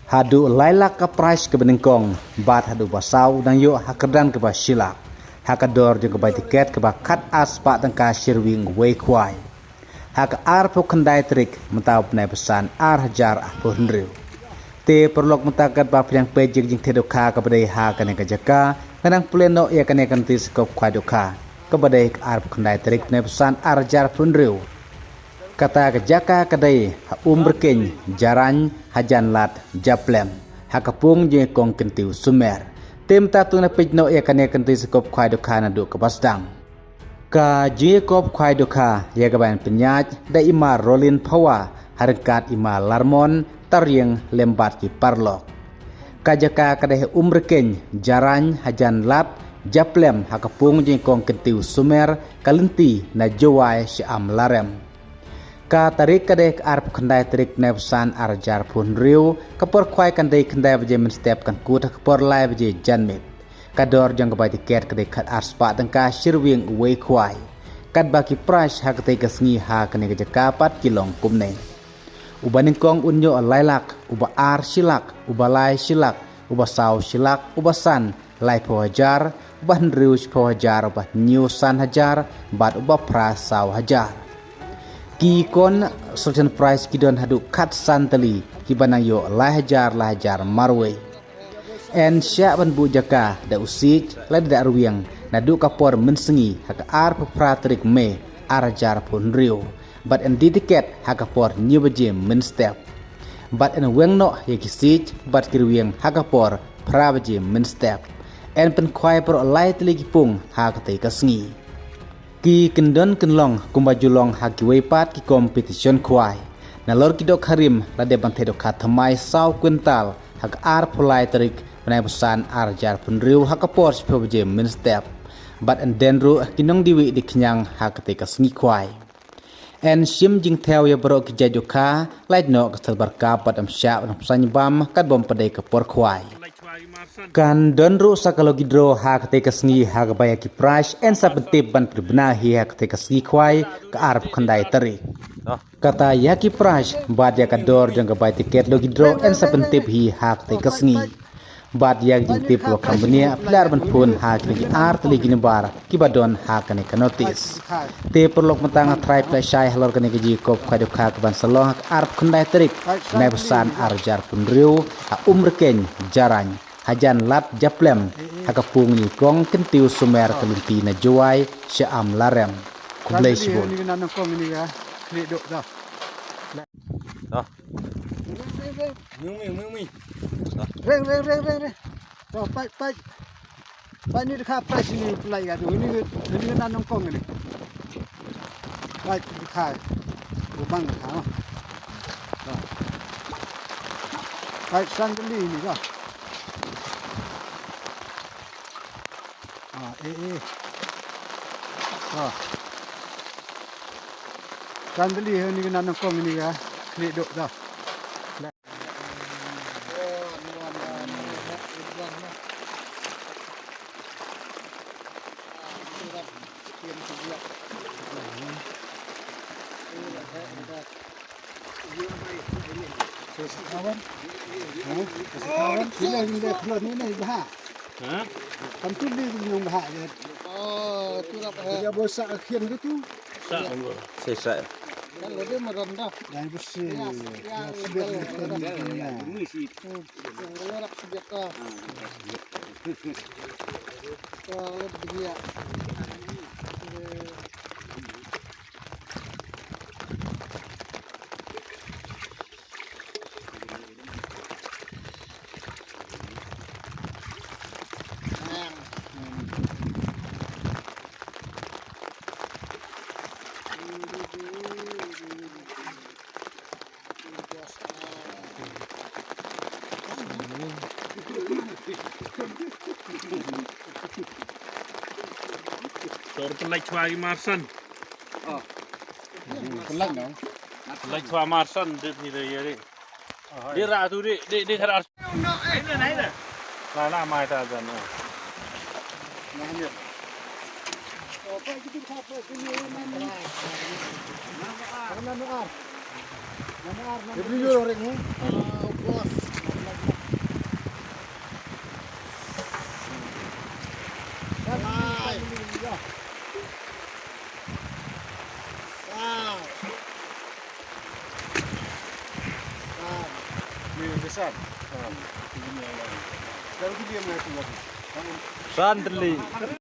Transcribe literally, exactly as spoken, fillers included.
Haduh lai lak ka prize kaba nyngkong, bad haduh ba saw u nang ïoh ha kyrdan kaba shi lak. Ha ka dor jong ka bai tiket kaba khat ar spah tyngka shi ryngwiang uwei khwai. Ha ka arphew khyndai tarik mynta u bnai ba san ar hajar arphew hynriew. Te paralok mynta katba pdiang peit ïa ka jingtheh dohkha kaba dei ha kane ka jaka, nga nang pule noh ïa kane ka notis kop khwai dohkha kaba dei ka arphew khyndai tarik bnai ba san ar hajar arphew hynriew. Kata ka jaka ka dei ha Umrkeiñ, Jarain, hajan Lad, Japlem, ha ka pung jong i kong Kyntiew Sumer. Te mynta to ngin peit noh ïa kane ka notis kop khwai dohkha naduh kaba sdang. Ka jingïakop khwai dohkha ïa ka ban pynïaid da i ma Rolin Phawa, ha ryngkat i ma Larmon Tariang lem bad ki paralok. Ka jaka ka dei ha Umrkeiñ, Jarain, hajan Lad, Japlem, ha ka pung jong i kong Kyntiew Sumer, ka lynti na Jowai sha Amlarem. Ka tarik ka dei ka arphew khyndai tarik bnai ba san ar hajar arphew hynriew, ka por khwai kan dei khyndai baje mynstep, kan kut ha ka por lai baje janmiet. Ka dor jong ka bai tiket ka dei khat ar spah tyngka shi ryngwiang uwei khwai. Katba ki prize ha katei ka sngi ha kane ka jaka pat ki long kumne. Uba nyngkong un ïoh lai lak, uba ar shi lak, uba lai shi lak, uba saw shi lak, uba san laiphew hajar, uba hynriew shiphew hajar, uba hynñiew san hajar, bad uba phra saw hajar. Ki consolation prize ki don haduh khat san tylli, kiba nang ïoh lai hajar lai hajar marwei. Yn shah ban buh jaka da u siej lane da rwiang naduh ka por mynsngi ha ka arphew phra tarik Mei ar hajar arphew hynriew. Bad yn die tiket ha ka por hynñiew baje mynstep. Bad yn weng noh ïa ki siej bad ki rwiang ha ka por phra baje mynstep. Yn pynkhwai baroh lai tylli ki pung ha katei ka sngi. Ki kyndon kynlong kumba ju long ha kiwei pat ki competition khwai. Nalor ki dohkha rim la dep ban theh dohkha thymmai saw kwintal ha ka arphew lai tarik bnai ba san ar hajar arphew hynriew ha ka por shiphew baje mynstep. Bad yn don ruh ki nongdie wieh die khñiang ha katei ka sngi khwai. Yn shim jingthew ïa baroh ki jait dohkha, lait noh ka silver cup bad ym shah ban pynsan bam katba ym pat dei ka por khwai. Kan don ruh sa ka lucky draw ha katei ka sngi ha kaba ïa ki prize yn sa pyntip ban pynbna hi ha katei ka sngi khwai ka arphew khyndai tarik. Kata ïa ki prize bad ïa ka dor jong ka bai tiket lucky draw yn sa pyntip hi ha katei ka sngi. Bad ïa ka jingtip ba kham bniah phi lah ban phone ha kine ki ar tylli ki number kiba don ha kane ka notis. Te paralok mynta nga trai pynlait shai halor kane ka jingïakop khwai dohkha kaban sa long ha ka arphew khyndai tarik bnai ba san ar hajar arphew hynriew ha Umrkeiñ, Jarain, hajan Lad, Japlem, ha ka pung jong i kong Kyntiew Sumer, ka lynti na Jowai sha Amlarem. Khublei shibun. Ni na nongkong ni ga khlieh doh da. Dah. Mui, mui, mui, mui. Reng, reng, reng, reng, reng. Dah, pait, pait. Pait ni dkha, pait sini pynlait ga tu. Ni, ni na nongkong ni. Pait dkha. Lubang dkha, oh. Dah. Pait sandali ni dah. Ah, eh, eh. Ah. Kan beli ni kena nongkong ni ya. Klik duk dah. Sekawan. Ha? Sekawan. Sila ni dah keluar ni, ni bah. Ha? Kan tu ni yang bah. Oh, tu dah. Dia bosak akhir dia tu. Sa. Sa, sa. Kan lebih merem dah. Dah bersih. Ya, ya, ya, sebab ni kan. Hmm. Yang gelap sebab dah. Kalau dia. Tor pynlait chwa ki marsan. Pynlait no. Pynlait chwa marsan, dit ni de yeri. Di ra tu di, di, di kharar. Na, na, mai ta jan, oh. Dia beli dulu orang ni. San tylli.